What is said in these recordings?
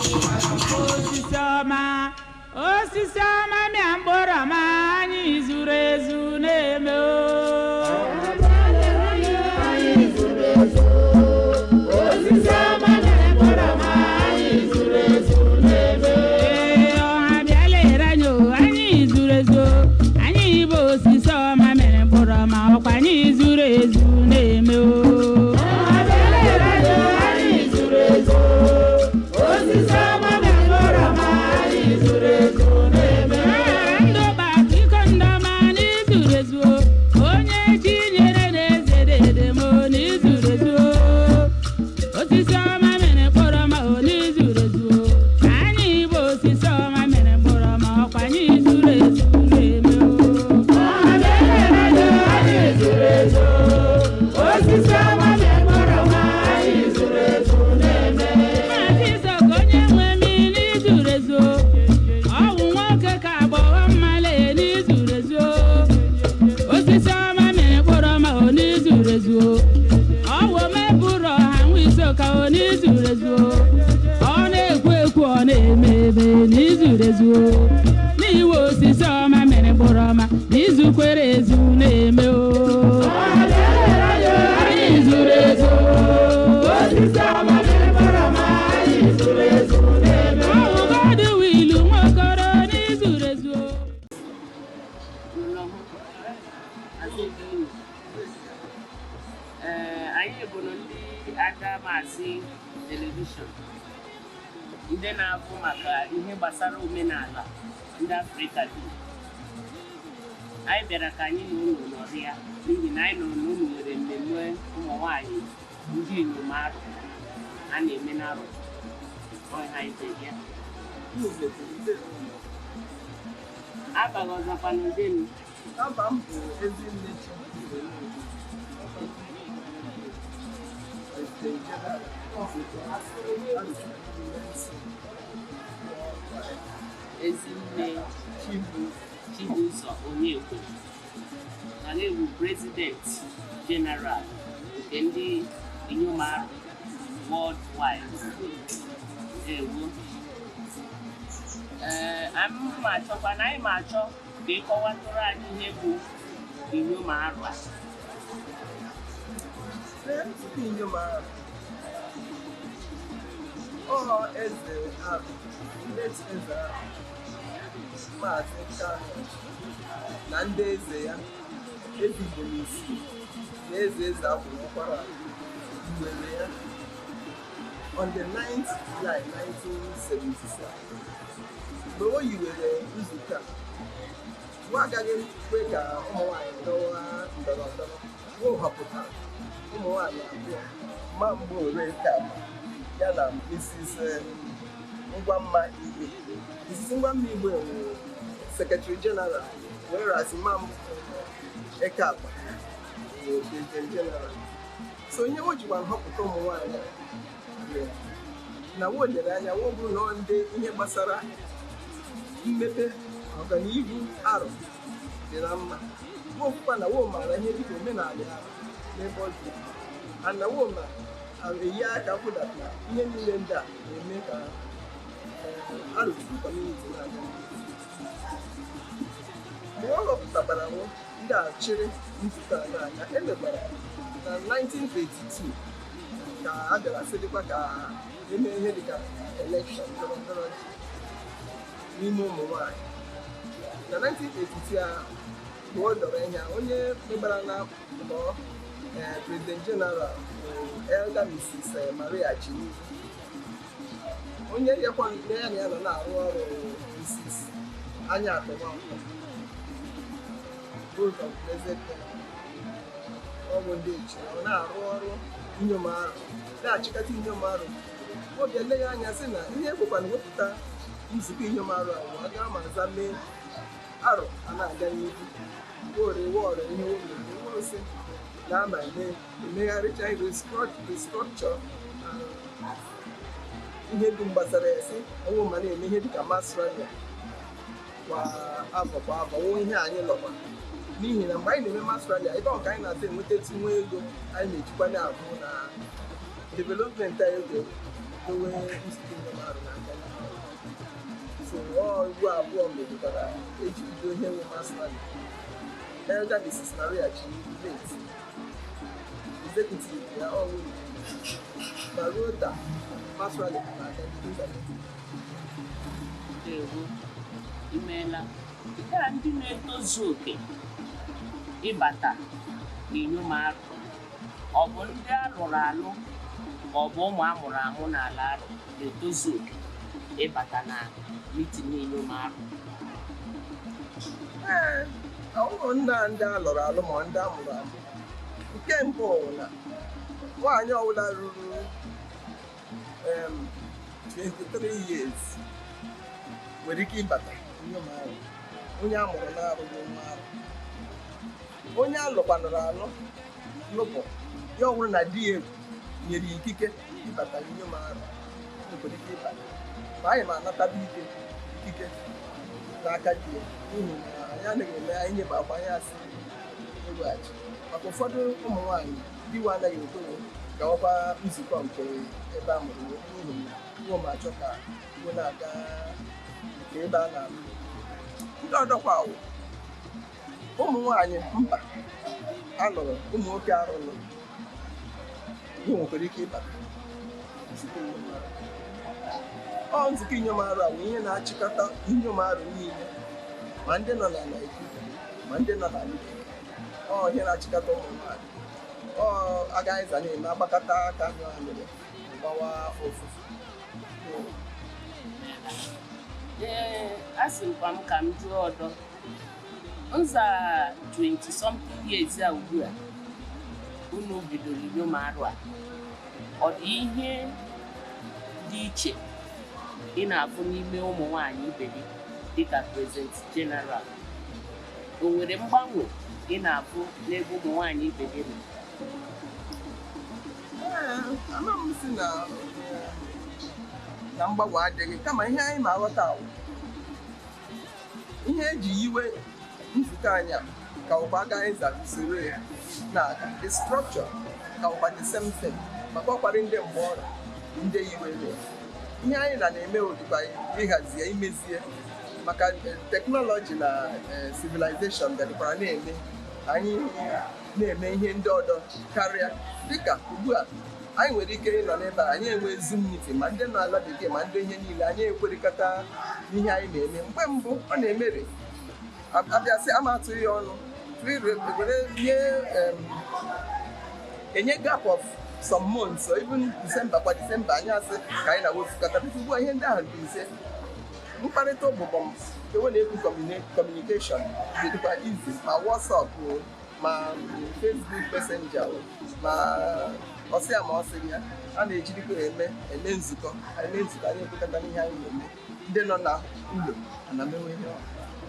Osisi ọma, osisi ọma mịa mkpụrụ ọma, anyị zuru ezu na-eme o. Ee, ọha bịa lere anyị o, anyị zuru ezu, anyị bụ osisi ọma mere mkpụrụ ọma, ọkwa anyị zuru ezu na-eme o. Ndụ gbakọ iko ndọma n'izuru ezu o, onye chi nyere na-eze dede m o, n'izuru ezu o. Osisi ọma mere mkpụrụ ọma o, n'izuru ezu o. Anyị bụ osisi ọma mere mkpụrụ ọma, ọkwa anyị zuru ezu na-eme o. Maazị Isoka onye nwe mmiri n'izuru ezu o. Ọwụ nwoke ka agbọghọ mmale n'izuru ezu o. Osisi ọma mere mkpụrụ ọma o, n'izuru ezu o. Ọwụ omeburu ọha nwa Isoka o, n'izuru ezu o. Ọ na-ekwu ekwu, ọ na-eme eme n'izuru ezu o. N'iwe osisi ọma mere mkpụrụ ọma, n'izukwere ezu na-eme o. Anyị zuru ezu. Ọwụ Godwill Nwokoro n'izuru ezu o. Nnọọ. Azụbụiyi. Ee, anyị bụrụ ndị Ada Maazị Television, ndị na-abụ maka ihe gbasara omenala ndị Afrịka dum. Anyị bịara ka anyị na unu nọrịa n'ihi na anyị nụrụ na unu nwere mmemme ụmụ nwanyị ndị inyom Arụ a na-eme n'Arụ. Ọ ihe anyị ji bịa. Abaghị ọzọkwanụ ndị m. Aba m bụ Ezinne Chibuzo Nwobi, President General of the Arochukwu Women's Worldwide. Ezinne Chibu Chibụzọ Onyekwe na na-ewu President General nke ndị inyom Arụ worldwide. Ewo. Ee, anyị ma achọkwa na anyị ma achọ ka ị kọwatụrụ anyị ihe bụ inyom Arụ a. Ee, tupu inyom Arụ, ọ eze Arụ, late eze Arụ, Maazị Kanu na ndị eze ya, eze Igbo na isii na eze eze akwụrụ ụkwara were ya on the 9th July 1977. Mgbe o yiwere nzukọ a, nwa agaghị kwe ka ụmụ nwanyị dọwa ndọrọ ndọrọ, o họpụtara ụmụ nwanyị abụọ, ma mgbe ore ka ya na Mrs. Ngwamma Igwe. Mrs. Ngwamma Igwe wụ Secretary General, whereas Mam Ekapa bụ President General. So ihe o jikwa nhọpụta ụmụ nwanyị a bụ na wo lere anya wo bụ nọọ ndị ihe gbasara mmepe ọganihu Arụ dị na mma, wokwa na wo maara ihe dịka omenala Arụ n'ebe ọ dị, and na wo ma eyi aka kwụdata ihe niile ndị a na-eme ka Arochukwu community na-aga n'ihu. Mgbe ọ họpụtakwara nwụ ndị a chịrị nzukọ a na-aga, emekwara na 1982 ka a bịara sị dịkwa ka eme ihe dịka election ndọrọ ndọrọ n'ime ụmụ nwanyị. Na 1982 ahụ, mgbe ọ dọrọ ihe a, onye mebara na mbọ President General bụ Elder Mrs. Maria Chinuzu. Onye yakwa ya na ya nọ na-arụ ọrụ, Mrs. Anya Akpọnwankwọ, both of blessed memory. Ọ bụ ndị ichie ọ na-arụ ọrụ inyom Arụ, na-achịkọta inyom Arụ. Obi eleghị anya sị na ihe ekwekwana wepụta nzukọ inyom Arụ ahụ aga ma aza mee Arụ a na-aga n'ihu wore wọrọ ihe o mere ose na ama eme emegharịcha restructure ihe dum gbasara ya, sị ọnwụ ma na-eme ihe dịka mass rally kwa afọ kwa afọ, wụ ihe anyị lọkwa, n'ihi na mgbe anyị na-eme mass rally, ebe ọ ka anyị na-ata enweta nwa ego anyị na-ejikwa na-abụ na Development anyị ga dowe nzukọ Inyom Arụ n'aka ya. So ọ iwu abụọ metụtara eji bido ihe nwe mass rally. Elder Mrs. Maria Chi late executive ya ọrụ, ma ruo taa mass rally na-aga n'ihu. Ndewo, imeela. Nke a, ndị na-etozu oke ịbata n'Inyom Arụ, ọ bụ ndị alụrụ alụ ma ọ bụ ụmụ amụrụ amụ n'ala Arụ na-etozu oke ịbata na meeting Inyom Arụ? Ee, ọwụrụ ndị a, ndị a lụrụ alụ ma ndị a mụrụ amụ. Nke mbụ bụ na nwaanyị ọbụla ruru 23 years nwere ike ịbata Inyom Arụ. Onye a mụrụ na-arụghị nwa arụ, onye alụkwanụrụ alụ lụpụ ya, ọ bụrụ na di ya nyere ya ikike ịbata Inyom Arụ, nwekwara ike ịbata. Ma anyị ma anataba ike ikike n'aka di ya, n'ihi na anyị anaghị eme anyị nyebe akwa anyị asị eweghachi, maka ụfọdụ ụmụ nwaanyị diwa anaghị ekwewo gawakwa nzukọ nke ebe a mụrụ ya, n'ihi na iwe ma achọ ka iwe na-aga nke ebe a na-alụ. Ndị ọdọkwa wụ ụmụ nwaanyị mba alụrụ ụmụ nwoke arụlụ, ihe nwekwara ike ịbata nzukọ Inyom Arụ. Ọ nzukọ Inyom Arụ a bụ ihe na-achịkọta Inyom Arụ niile, ma ndị nọ na Naịjirịa ma ndị nọ n'ala Igbo. Ọ ihe na-achịkọta ụmụ nwaanyị. Ọ agaghịza na-eme agbakọta aka anyụ amịrị gbawa ụfụfụ. Ee, a sị m kwa m ka m jụọ ọdọ nza 20 something years a ugbu a unu bidoro Inyom Arụ a, ọ dị ihe dị iche ị na-afụ n'ime ụmụ nwanyị ibe gị dịka President General? O nwere mgbanwe ị na-afụ n'ebe ụmụ nwanyị ibe gị nọ? Ee, ama m si na mgbanwe adịghị, kama ihe anyị ma aghọta awụ ihe eji yiwe nzukọ anyị a ka ụkwa agaghị usoro ya na-aga. The structure ka ụkwa the same thing, maka ọkwari ndị mgbe ọrụ ndị yiwere ya. Ihe anyị na na-eme dịkwa ịhazi ya, imezie, maka technology na civilization gadịkwara na-eme anyị na-eme ihe ndị ọdọ karịa. Dịka ugbu a anyị nwere ike ịnọ n'ebe a, anyị enwe Zoom meeting, ma ndị nọ ala bekee ma ndị ihe niile, anyị ekwerịkọta ihe anyị na-eme. Mgbe mbụ ọ na-emere abịasị ama atụghị ya ọnụ were nye enye gap of some months or even December kwa December, anyị asị ka anyị na-wepụkọta. Biko, ugbu a ihe ndị ahụ dị ise, mkparịta ụbụbọ m ewe na-ekwu, communication dịkwa easy, ma WhatsApp o, ma Facebook Messenger o, ma ọsị ya ma ọ sịghị ya, a na-ejirikwa eme nzukọ. Eme nzukọ, anyị ekwekọta n'ihe anyị na-eme. Ndị nọ na ụlọ ana mewe ihe ọ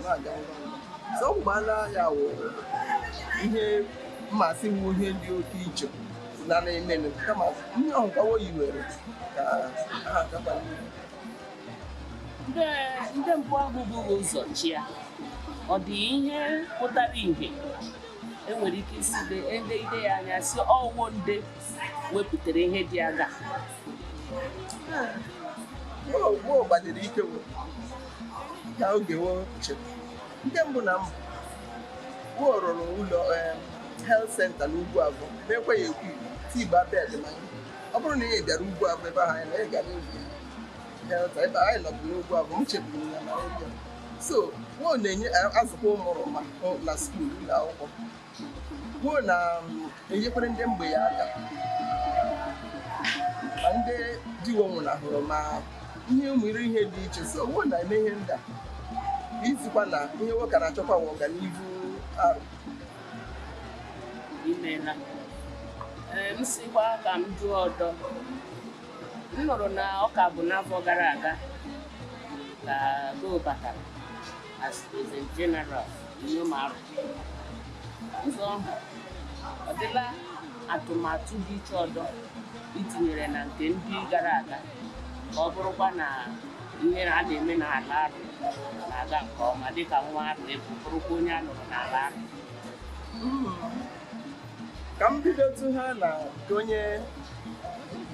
na-aga ngwa ngwa. So ọ gbala ya wụ ihe mmasị wu ihe dị oke iche na na-emenụ, kama ihe ọhụkwawo yiwere ka ha agakwa n'ihu. Ndị mbụ ahụ bụghị ụzọ chịa, ọ dị ihe pụtara ìhè enwere ike isi ide ya anya si ọwụ ndị wepụtara ihe dị aga? Gboo gbadiri ike wụ ka oge woo chere. Nke mbụ na mbụ, gboo rụrụ ụlọ health center n'Ugwu Avọ, mekwa ya ekwu Igbo tigba bed. Ma ọ bụrụ na ị bịara Ugwu Avọ ebe ahụ anyị na ị gara egwu health ebe anyị nọbụ n'Ugwu Avọ, m cheburu ya ma ịbịa. So gboo na-enye azụkwa ụmụrụ ma na school, ụlọ akwụkwọ. Gboo na-enyekwere ndị mgbe ya aka, ma ndị diwo nwụnahụrụ, ma ihe ụmụ iri ihe dị iche. So gboo na-eme ihe ndị a izikwa na ihe nwoke na-achọkwa nwe ọganihu Arụ. Imeela. Ee, m sịkwa ka m jụọ ọdọ, m nụrụ na ọ ka bụ n'afọ gara aga ka go batara as President General Inyom Arụ. Ụzọ ọhụ ọ dịla atụmatụ dị iche ọdọ itinyere na nke ndị gara aga, ka ọ bụrụkwa na ihe a na-eme n'ala Arụ na-aga nke ọma, dịka nwa Arụ ebu bụrụkwa onye a nụrụ n'ala Arụ? Ka m bidotu ha na nke onye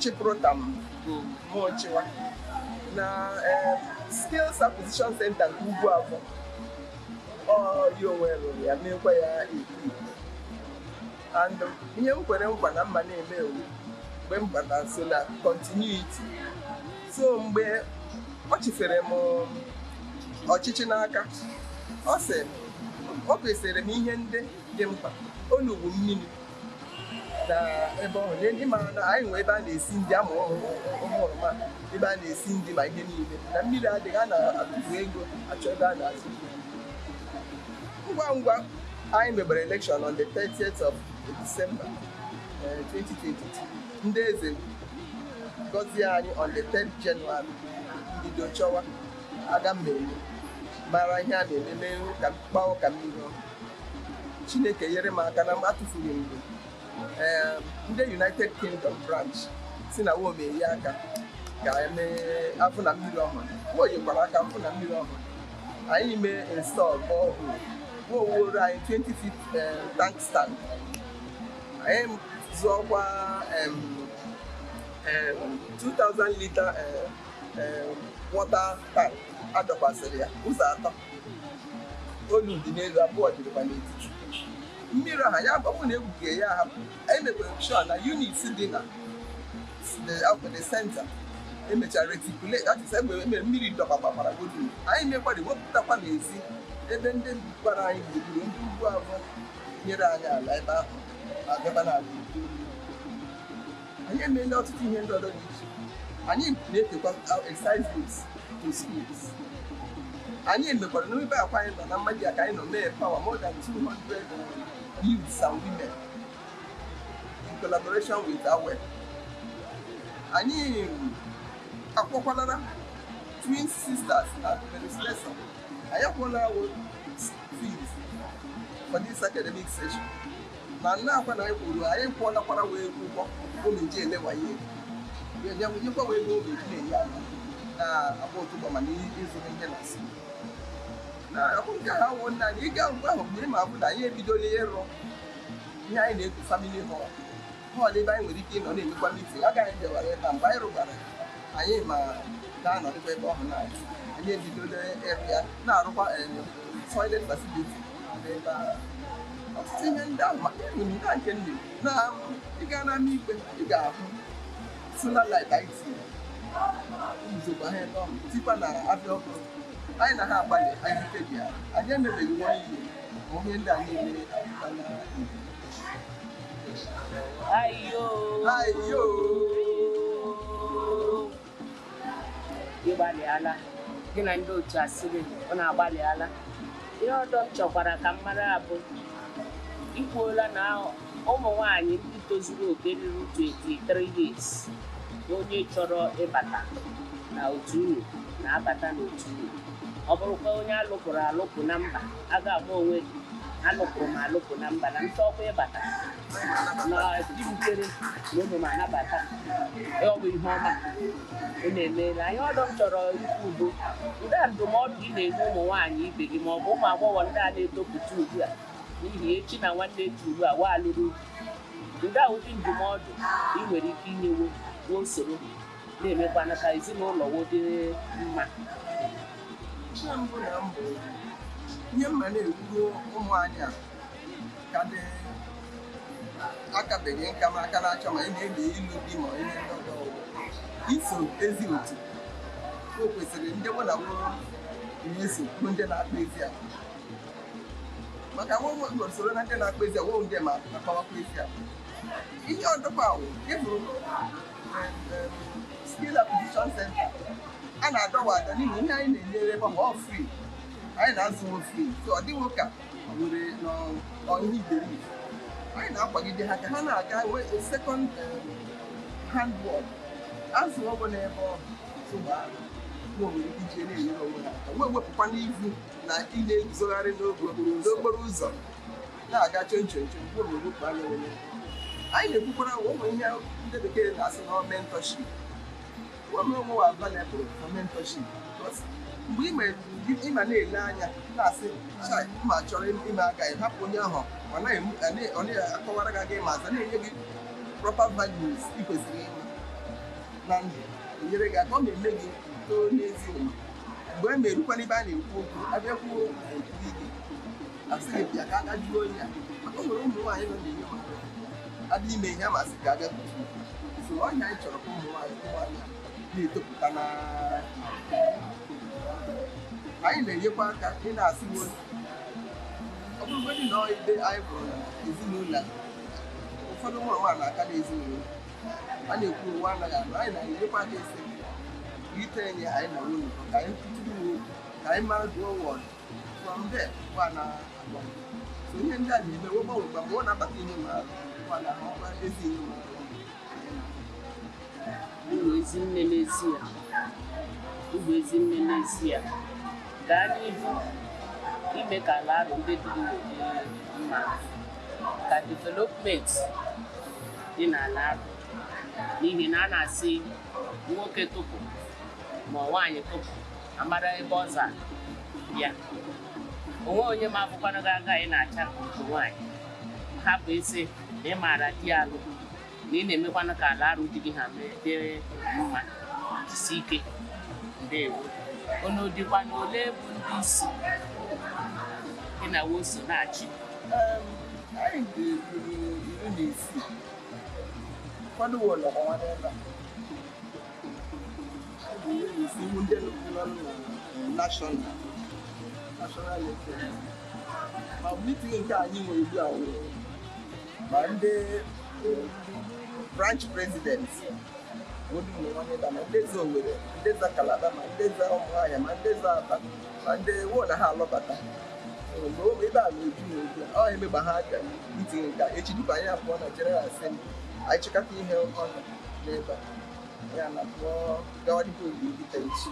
chairman. Ọchịchị protam bụ mụ chịwa na Skills Acquisition Center nke Ugwu Avọ. Ọ ya onwe rụrụ ya, meekwa ya equip. And ihe m kwere nkwa na mma na-eme ewu mgbe m bata so na continuity. So mgbe ọ chịfere m ọchịchị n'aka, ọ sị o kwesịrị m ihe ndị dị mkpa: onugbu, mmiri na ebe ọhụrụ. Ịma na anyị nwee ebe a na-esi ndị ama ụmụ oroma, ebe a na-esi ndị ma ihe niile na mmiri adịghị, a na-atụfu ego achọ ebe a na-azụ. Ngwa ngwa anyị mebere election on the 30th of December 2022, ndị eze gọzie anyị on the 10th January, mbido chọwa aga mmemme mara ihe a na-eme, mee ka gbaa ụka mmiri ọhụrụ. Chineke nyere m aka na m atụfughị mgbe. Ndị United Kingdom branch si na wo eyi aka ka eme afụ na mmiri ọhụrụ, wo nyekwara aka afụ na mmiri ọhụrụ. Anyị mee install borehole, wo wuoro anyị 20 feet tank stand. Anyị zụọkwa 2000 liter water tank adọkwasịrị ya ụzọ atọ, olu dị n'elu, abụọ dịrịkwa n'etiti. Mmiri ahụ ya ọ bụrụ na egwughị ya ahapụ, anyị mekwara sure na units dị na the center emechara reticulate, that is, egbe emere mmiri dọkwakwara godu. Anyị mekwara wepụtakwa n'ezi ebe ndị gbara anyị gburugburu, ndị Ugwu Avọ nyere anyị ala ebe ahụ abịakwa na ala. Anyị emeela ọtụtụ ihe ndị ọzọ dị iche. Anyị na-ekekwa exercise books to schools. Anyị mekwara n'ebe akwa anyị nọ na mmadụ ka anyị nọ mee power more than 200 youths and women in collaboration with AWEP. Anyị akwụkwalara twin sisters na Venezuela, anyị akwụọla awụ fees for this academic session na nna akwa na anyị kwuru. Anyị kwụọlakwara wee ụgwọ omeji elewaye, nyekwa wee ego omeji na-enye aka na agba ụtụtụ mana ịzụrụ ihe na asị na ọkụ nke ha wụ nna anyị. Ịga mgbe ahụ mgbe ma bụ na anyị ebidola ịrụ ihe anyị na-ekwu family hall, hall ebe anyị nwere ike ịnọ na-emekwa meeting. Agaghị bịawara ebe a mgbe anyị rụgbara, anyị ma na-anọdụkwa ebe ọhụrụ na anyị ebidola ịrụ ya, na-arụkwa toilet facility n'ebe ahụ. Ọtụtụ ihe ndị ahụ maka ịhụ ndị a nke nne na ịga n'ama ikpe, ị ga-ahụ solar light anyị tinye nguzokwa ha ebe ọhụ tikwa na afịa ọhụrụ. Anyị na ha agbalị anyị ike dị ya. Anyị emebeghị nwa ihe ma ihe ndị a niile apụta na Ayo. Ayo. Ịgbalịala gị na ndị otu asịrị ọ na-agbalịala. Ihe ọdọ m chọkwara ka m mara bụ, ikwuola na ụmụ nwanyị ndị tozuru oke ruru 23 years, onye chọrọ ịbata na otu unu na-abata n'otu unu. Ọ bụrụkwa onye alụpụrụ alụpụ na mba, a ga-agba onwe gị alụpụrụ m alụpụ na mba na nchọkwa ịbata na irutere na unu ma anabata, ọ bụ ihe ọma unu emeela. Ihe ọdọ m chọrọ ikwu bụ ndị a, ndụmọdụ ị na-enye ụmụ nwaanyị ibe gị ma ọ bụ ụmụ agbọghọ ndị a na-etopụta ugbu a, n'ihi echi na nwanne echi ugbu a wa alụrụ di, ndị a ụdị ndụmọdụ ị nwere ike inyewo usoro na-emekwana ka ezinụlọ wo dị mma? Ihe mbụ na mbụ, ihe mma na-ekwuru ụmụ anyị a ka dị akabeghị nka ma aka na-achọ ma ị na-ele ịlụ di ma ihe ndị ọzọ, iso ezi otu o kwesịrị ndị mụ na nwụ na-eso bụ ndị na-akpa ezi agwa, maka nwa soro na ndị na-akpa ezi agwa ndị ma akpawakwa ezi agwa. Ihe ọdọkwa wụ ịbụrụ skill acquisition center a na-adọwa adọ, n'ihi ihe anyị na-enyere ebe ma ọ free, anyị na-azụwo free, so ọ dịghị ụka nwere n'ihe iberibe. Anyị na-akwagide ha ka ha na-aga nwee second hand work azụ ọgwụ n'ebe ọ tụgbara nwere ike iji na-enyere onwe ha aka, wee wepụkwa n'ivu na ị na-eguzogharị n'okporo ụzọ na-aga chon chon chon wee wepụ anya onwe. Anyị na-ekwukwara ụmụ ihe ndị bekee na-asị na mentorship, ụmụ onwe wa available for mentorship, because mgbe ị ma na-ele anya na-asị chai mma chọrọ ime aka, ị hapụ onye ahụ ọ na-akọwara gị aga ịma aza na-enye gị proper values ị kwesịrị ịma. Na ndụ enyere gị aka, ọ na-eme gị too n'ezi omume. Mgbe e merukwana ebe a na-ekwu okwu, abịa kwuo okwu ekwu ike, asị gị bịa ka aga jụọ onye a, maka o nwere ụmụ nwaanyị nọ na-enye maka adị ime ihe amasị ka abịa kutu. So ọnya anyị chọrọ ka ụmụ nwaanyị na-etopụta na anyị na-enyekwa aka. Ị na-asịwo ọ bụrụgodị na ebe anyị bụrụ na ezinụlọ a, ụfọdụ ụmụ nwaanyị na-aka n'ezinụlọ a na-ekwu ụwa anaghị anụ. Anyị na-enyekwa aka ese rite enye anyị na nwunye ka anyị kwuturu okwu, ka anyị mara the world from there nwa na-agba. So ihe ndị a na-eme wee gbanwekwa mgbe ọ na-abata ihe ma nwa na-ahụkwa ezi ihe ma. Uru ezi nne n'ezi ya, uru ezi nne n'ezi ya. Gaa n'ihu ime ka ala Arụ ndị dị dị mma, ka development dị n'ala Arụ, n'ihi na a na-asị nwoke tụpụ ma nwaanyị tụpụ, amara ebe ọ za ya. Onwe onye ma abụkwana gị aga ị na-acha nke nwaanyị hapụ isi na ị maara di alụ na ị na-emekwana ka ala Arụ dị gị ha mee dị mma. Jisi ike, ndewo. Unu dịkwa na ole bụ ndị isi dị na woso na-achị? Anyị dị 16. Ụfọdụ wụ nọkwa n'ebe a. Anyị dị 16 bụ ndị nọ na national level. Ma meeting nke anyị nwere ugbu a wụ ma ndị branch president wụ nọ n'ebe a, ma ndị eze Owerri, ndị eze Calabar, ma ndị eze Ụmụahịa, ma ndị eze Aba, ma ndị wụ na ha alọbata. Mgbe ụmụ ebe a na-eju n'oge ọ emegba ha aka itinye nke a. Echi dịkwa anyị apụọ na General Assembly, anyị chịkọta ihe ọnụ n'ebe a, ya na pụọ gawa dịka obi dịka echi.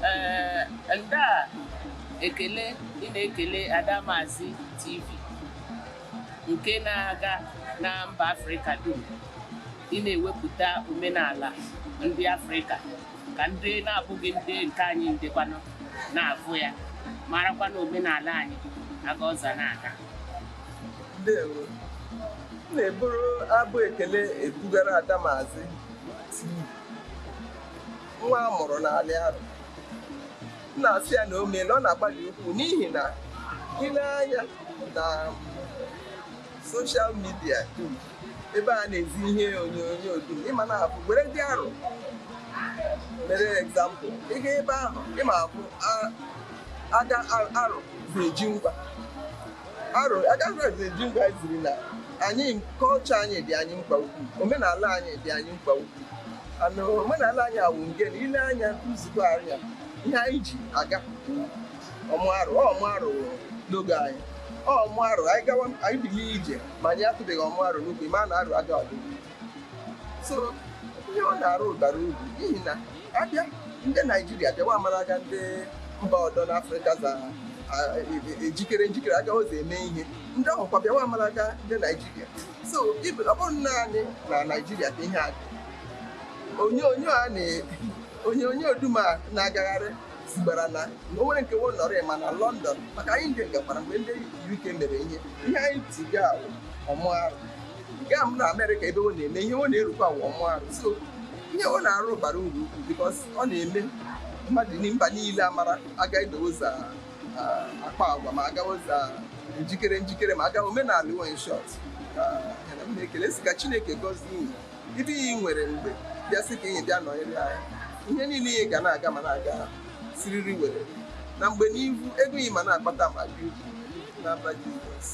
Ee, ndị a ekele ị na-ekele Adamazi TV nke na-aga na mba Afrịka dum, ị na-ewepụta omenala ndị Afrịka ka ndị na-abụghị ndị nke anyị ndekwanụ na-afụ ya, marakwa na omenala anyị aga ọza na-aga. Ndewo. M na-eburu abụ ekele ebugara Adamazi TV, nwa a mụrụ n'ala Arụ. M na-asị ya na o meela, ọ na-agbalị ukwu, n'ihi na ile anya na social media dum ebe a na-ezi ihe onyonyo dum, ịma na-abụ were ndị Arụ mere example, ịga ebe ahụ ịma abụ aga Arụ eji ngwa Arụ aga eji ngwa ziri na anyị kọlchọ anyị dị anyị mkpa ukwuu, omenala anyị dị anyị mkpa ukwuu. Ana omenala anyị awụ nge na ile anya nzukọ anya ihe anyị ji aga ọmụ Arụ ọmụ Arụ n'oge anyị ọmụ Arụ anyị gawa, anyị bilie ije ma anyị atụbeghị ọmụ Arụ n'ugwu, ma na Arụ aga ọdịnihu. So ihe ọ na-arụ bara uru, n'ihi na abịa ndị Naijiria bịawa amara aga ndị mba ọdọ n'Afrịka za ejikere njikere aga ụzọ eme ihe, ndị ahụkwa bịawa amara aga ndị Naijiria. So ọ bụrụ naanị na Naijiria ka ihe a dị, onyonyo a na onyonyo dum a na-agagharị zigbara na o nwere nke wo nọrọ ma na London, maka anyị ndị gakwara mgbe ndị UK mere ihe ihe anyị tiga ọmụ Arụ gaa m na Amerịka ebe ọ na-eme ihe ọ na-erukwa awụ ọmụ Arụ. So ihe ọ na-arụ bara uru ukwuu, because ọ na-eme mmadụ mba niile amara aga ibe ụzọ akpa agwa, ma aga ụzọ njikere njikere, ma aga omenala iwe. In short, m na-ekele sị ka Chineke gọzie unu ibe iyi nwere mgbe bịa sị ka enyi bịa nọnyere anyị, ihe niile ihe ga na-aga ma na-aga siriri were na mgbe n'ihu, ego iyi ma na-akpata ma dị ukwuu n'aba Jizọs.